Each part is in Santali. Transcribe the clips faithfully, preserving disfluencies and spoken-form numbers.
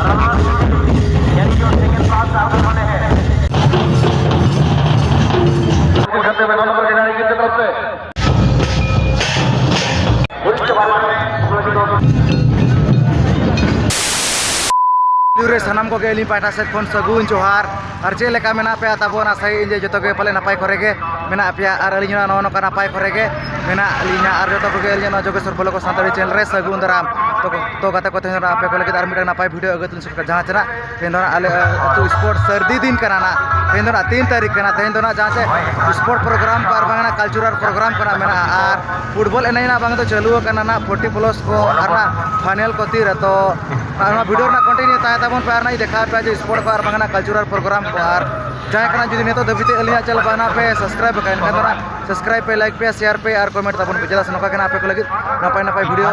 इस घंटे में नौ नंबर खिलाड़ी की तरफ से ᱨᱮ ᱥᱟᱱᱟᱢ ᱠᱚᱜᱮ ᱟᱹᱞᱤᱧ ᱯᱟᱦᱴᱟ ᱥᱮᱫ ᱠᱷᱚᱱ ᱥᱟᱹᱜᱩᱱ ᱡᱚᱦᱟᱨ᱾ ᱟᱨ ᱪᱮᱫ ᱞᱮᱠᱟ ᱢᱮᱱᱟᱜ ᱯᱮᱭᱟ ᱛᱟᱵᱚᱱ? ᱟᱥᱟ ᱤᱧ ᱡᱮ ᱡᱚᱛᱚ ᱜᱮ ᱯᱟᱞᱮ ᱱᱟᱯᱟᱭ ᱠᱚᱨᱮ ᱜᱮ ᱢᱮᱱᱟᱜ ᱯᱮᱭᱟ ᱟᱨ ᱟᱹᱞᱤᱧ ᱦᱚᱸ ᱱᱚᱜᱼᱚ ᱱᱚᱝᱠᱟ ᱱᱟᱯᱟᱭ ᱠᱚᱨᱮ ᱜᱮ ᱢᱮᱱᱟᱜ ᱞᱤᱧᱟ᱾ ᱟᱨ ᱡᱚᱛᱚ ᱠᱚᱜᱮ ᱟᱹᱞᱤᱧᱟᱜ ᱱᱚᱣᱟ ᱡᱳᱜᱮᱥᱣᱚᱨ ᱵᱞᱚᱜ ᱥᱟᱱᱛᱟᱲᱤ ᱪᱮᱱᱮᱞ ᱨᱮ ᱥᱟᱹᱜᱩᱱ ᱫᱟᱨᱟᱢ᱾ ᱛᱚ, ᱛᱚ ᱜᱟᱛᱮ ᱠᱚ, ᱛᱮᱦᱮᱧ ᱫᱚ ᱟᱯᱮ ᱠᱚ ᱞᱟᱹᱜᱤᱫ ᱟᱨ ᱢᱤᱫᱴᱟᱝ ᱱᱟᱯᱟᱭ ᱵᱷᱤᱰᱤᱭᱳ ᱟᱹᱜᱩ ᱠᱟᱛᱮ ᱥᱮᱴᱮᱨ ᱠᱟᱱᱟ, ᱡᱟᱦᱟᱸ ᱪᱮ ᱱᱟᱜ ᱛᱮᱦᱮᱧ ᱫᱚ ᱱᱟᱜ ᱟᱞᱮ ᱟᱹᱛᱩ ᱥᱯᱳᱨᱴᱥ ᱥᱟᱹᱨᱫᱤ ᱫᱤᱱ ᱠᱟᱱᱟ ᱱᱟᱜ᱾ ᱛᱮᱦᱮᱧ ᱫᱚ ᱱᱟᱜ ᱛᱤᱱ ᱛᱟᱹᱨᱤᱠᱷ ᱠᱟᱱᱟ᱾ ᱛᱮᱦᱮᱧ ᱫᱚ ᱱᱟᱜ ᱡᱟᱦᱟᱸ ᱪᱮ ᱥᱯᱳᱨᱴ ᱯᱨᱳᱜᱨᱟᱢ ᱠᱚ ᱟᱨ ᱵᱟᱝ ᱱᱟᱜ ᱠᱟᱞᱪᱟᱨᱟᱞ ᱯᱨᱳᱜᱨᱟᱢ ᱠᱚ ᱱᱟᱜ ᱢᱮᱱᱟᱜᱼᱟ᱾ ᱟᱨ ᱯᱷᱩᱴᱵᱚᱞ ᱮᱱᱮᱡ ᱱᱟᱜ ᱵᱟᱝ ᱫᱚ ᱪᱟᱹᱞᱩ ᱟᱠᱟᱱᱟ ᱱᱟᱜ, ᱯᱷᱳᱨᱴᱤ ᱯᱞᱟᱥ ᱠᱚ ᱟᱨ ᱱᱟᱜ ᱯᱷᱟᱭᱱᱮᱞ ᱠᱚ ᱛᱤᱨᱮ᱾ ᱛᱚ ᱟᱨ ᱱᱚᱣᱟ ᱵᱷᱤᱰᱤᱭᱳ ᱨᱮᱱᱟᱜ ᱠᱚᱱᱴᱤᱱᱤᱭᱩ ᱛᱟᱦᱮᱸ ᱛᱟᱵᱚᱱ ᱯᱮ ᱟᱨ ᱱᱟᱜ ᱤᱧ ᱫᱮᱠᱷᱟᱣ ᱯᱮᱭᱟ ᱡᱮ ᱥᱯᱳᱨᱴ ᱠᱚ ᱟᱨ ᱵᱟᱝ ᱱᱟᱜ ᱠᱟᱞᱪᱟᱨᱟᱞ ᱯᱨᱳᱜᱨᱟᱢ ᱠᱚ᱾ ᱟᱨ ᱡᱟᱦᱟᱸᱭ ᱠᱟᱱᱟ ᱡᱩᱫᱤ ᱱᱤᱛᱚᱜ ᱫᱷᱟᱹᱵᱤᱡ ᱛᱮ ᱟᱹᱞᱤᱧᱟᱜ ᱪᱮᱱᱮᱞ ᱵᱟᱝ ᱱᱟᱜ ᱯᱮ ᱥᱟᱵᱥᱠᱨᱟᱭᱤᱵ ᱟᱠᱟᱫ, ᱮᱱᱠᱷᱟᱱ ᱫᱚ ᱱᱟᱜ ᱥᱟᱵᱥᱠᱨᱟᱭᱤᱵ ᱯᱮ, ᱞᱟᱭᱤᱠ ᱯᱮ, ᱥᱮᱭᱟᱨ ᱯᱮ ᱟᱨ ᱠᱚᱢᱮᱱᱴ ᱛᱟᱵᱚᱱ ᱯᱮ᱾ ᱪᱮᱫᱟᱜ ᱥᱮ ᱱᱚᱝᱠᱟ ᱜᱮ ᱱᱟᱜ ᱟᱯᱮ ᱠᱚ ᱞᱟᱹᱜᱤᱫ ᱱᱟᱯᱟᱭ ᱱᱟᱯᱟᱭ ᱵᱷᱤᱰᱤᱭᱳ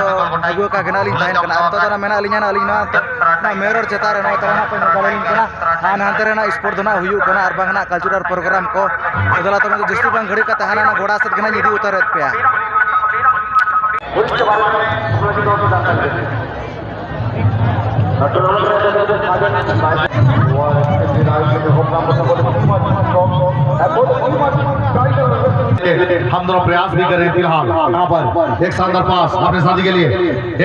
ᱟᱹᱜᱩ ᱟᱠᱟᱫ ᱜᱮ ᱱᱟᱜ ᱞᱤᱧ ᱛᱟᱦᱮᱱ ᱠᱟᱱᱟ᱾ ᱟᱨ ᱱᱤᱛᱚᱜ ᱫᱚ ᱱᱟᱜ ᱢᱮᱱᱟᱜ ᱞᱤᱧᱟ ᱱᱟᱜ ᱟᱹᱞᱤᱧ ᱱᱚᱣᱟ ᱛᱚ, ᱱᱚᱣᱟ ᱢᱮᱱ ᱨᱳᱰ ᱪᱮᱛᱟᱱ ᱨᱮ ᱱᱚᱜᱼᱚᱭ ᱛᱟᱞᱟ ᱱᱟᱜ ᱯᱮ ᱧᱮᱞ ᱫᱟᱲᱮᱭᱟᱞᱤᱧ ᱠᱟᱱᱟ᱾ ᱦᱟᱱ ᱦᱟᱱᱛᱮ ᱨᱮ ᱱᱟᱜ ᱥᱯᱳᱨᱴ ᱫᱚ ᱱᱟᱜ ᱦᱩᱭᱩᱜ ᱠᱟᱱᱟ ᱟᱨ ᱵᱟᱝ ᱱᱟᱜ ᱠᱟᱞᱪᱟᱨᱟᱞ ᱯᱨᱳᱜᱨᱟᱢ ᱠᱚ᱾ ᱟᱫᱚ ᱛᱚᱵᱮ ᱫᱚ ᱡᱟᱹᱥᱛᱤ ᱵᱟᱝ ᱜᱷᱟᱹᱲᱤᱡ ᱠᱟᱛᱮ ᱦᱟᱱᱟ ᱱᱟᱜ ᱜᱚᱰᱟ ᱥᱮᱫ ᱜᱮ ᱱᱟᱜ ᱤᱧ ᱤᱫᱤ ᱩᱛᱟᱹᱨᱮᱫ ᱯᱮᱭᱟ᱾ हम दोनों प्रयास भी कर रहे हैं फिलहाल। यहाँ पर एक शानदार पास अपने साथी के लिए,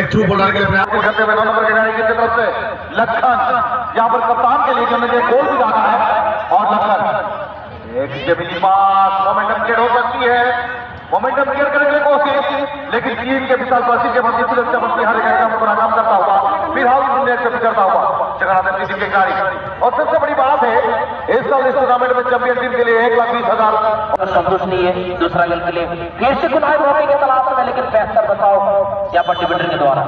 एक थ्रू बॉल डालने के लिए प्रयास। इस घंटे में नौ नंबर खिलाड़ी की तरफ से लखन, यहाँ पर कप्तान के लिए, जिन्होंने गोल भी डाला है, और लखन एक जमीनी पास, मोमेंटम क्रिएट हो सकती है, मोमेंटम क्रिएट करने की कोशिश, लेकिन टीम के विशाल बसी के मध्य सुरक्षा बल की हर एक आइटम को नाकाम करता हुआ फिलहाल उन्हें एक्सेप्ट करता हुआ जगन्नाथ की टीम के खिलाड़ी। और सबसे बड़ी बात है, इस साल इस टूर्नामेंट में चैंपियन टीम के लिए एक लाख बीस हजार। संतुष्ट नहीं है दूसरा गोल के लिए, फिर से गुलाब ट्रॉफी की तलाश में, लेकिन बेहतर बचाव यहाँ पर डिफेंडर के द्वारा।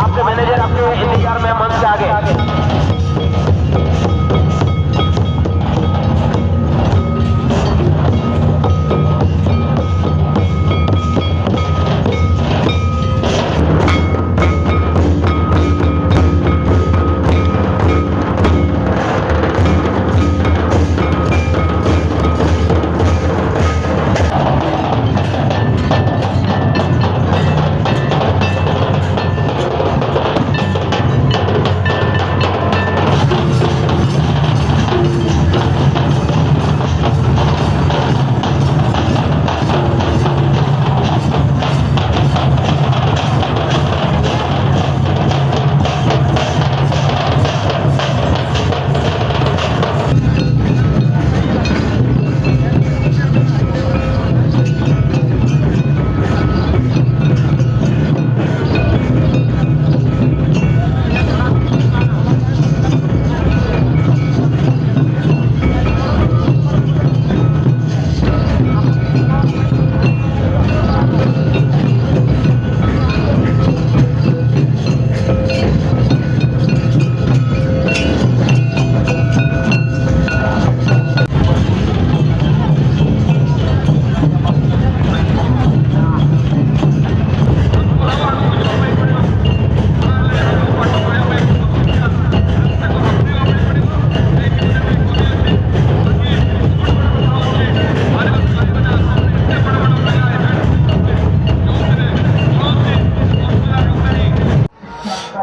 आपके मैनेजर आपके इंतजार में मंच से आगे।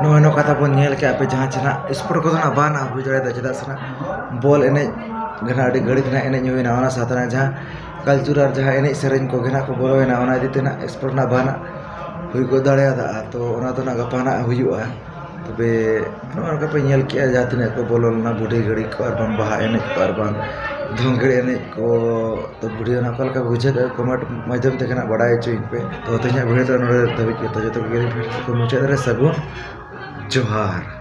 ᱱᱚᱜᱼᱚᱭ ᱱᱚᱝᱠᱟ ᱛᱟᱵᱚᱱ ᱧᱮᱞ ᱠᱮᱜᱼᱟ ᱯᱮ, ᱡᱟᱦᱟᱸ ᱪᱮ ᱱᱟᱜ ᱥᱯᱳᱨᱴ ᱠᱚᱫᱚ ᱱᱟᱜ ᱵᱟᱝ ᱱᱟᱜ ᱦᱩᱭ ᱫᱟᱲᱮᱭᱟᱫᱟ, ᱪᱮᱫᱟᱜ ᱥᱮ ᱱᱟᱜ ᱵᱚᱞ ᱮᱱᱮᱡ ᱜᱮ ᱱᱟᱜ ᱟᱹᱰᱤ ᱜᱷᱟᱹᱲᱤᱡ ᱱᱟᱜ ᱮᱱᱮᱡ ᱦᱩᱭᱱᱟ, ᱚᱱᱟ ᱥᱟᱶᱛᱮ ᱱᱟᱜ ᱡᱟᱦᱟᱸ ᱠᱟᱞᱪᱟᱨ ᱟᱨ ᱡᱟᱦᱟᱸ ᱮᱱᱮᱡ ᱥᱮᱨᱮᱧ ᱠᱚᱜᱮ ᱱᱟᱜ ᱠᱚ ᱵᱚᱞᱚᱭᱮᱱᱟ, ᱚᱱᱟ ᱤᱫᱤ ᱛᱮ ᱱᱟᱜ ᱥᱯᱳᱨᱴ ᱱᱟᱜ ᱵᱟᱝ ᱱᱟᱜ ᱦᱩᱭ ᱜᱚᱫ ᱫᱟᱲᱮᱭᱟᱫᱟ᱾ ᱛᱚ ᱚᱱᱟ ᱫᱚ ᱱᱟᱜ ᱜᱟᱯᱟ ᱱᱟᱜ ᱦᱩᱭᱩᱜᱼᱟ᱾ ᱛᱚᱵᱮ ᱱᱚᱜᱼᱚ ᱱᱚᱝᱠᱟ ᱯᱮ ᱧᱮᱞ ᱠᱮᱜᱼᱟ, ᱡᱟᱦᱟᱸ ᱛᱤᱱᱟᱹᱜ ᱠᱚ ᱵᱚᱞᱚ ᱞᱮᱱᱟ, ᱵᱩᱰᱷᱤ ᱜᱟᱹᱲᱤ ᱠᱚ ᱟᱨ ᱵᱟᱝ ᱵᱟᱦᱟ ᱮᱱᱮᱡ ᱠᱚ ᱟᱨ ᱵᱟᱝ ᱫᱷᱚᱝᱜᱲᱤ ᱮᱱᱮᱡ ᱠᱚ᱾ ᱛᱚ ᱵᱷᱤᱰᱤᱭᱳ ᱱᱟᱜ ᱚᱠᱟ ᱞᱮᱠᱟ ᱵᱩᱡᱷᱟᱹᱣ ᱠᱮᱜᱼᱟ, ᱠᱚᱢᱮᱱᱴ ᱢᱟᱫᱽᱫᱷᱚᱢ ᱛᱮ ᱱᱟᱜ ᱵᱟᱲᱟᱭ ᱦᱚᱪᱚᱧ ᱯᱮ᱾ ᱛᱚ ᱛᱮᱦᱮᱧᱟᱜ ᱵᱷᱤᱰᱤᱭᱳ ᱫᱚ ᱱᱚᱰᱮ ᱫᱷᱟᱹᱵᱤᱡ ᱜᱮ᱾ ᱛᱚ ᱡᱚᱛᱚ ᱠᱚᱜᱮ ᱢᱩᱪᱟᱹᱫ ᱨᱮ ᱥᱟᱹᱜᱩᱱ ᱡᱚᱦᱟᱨ᱾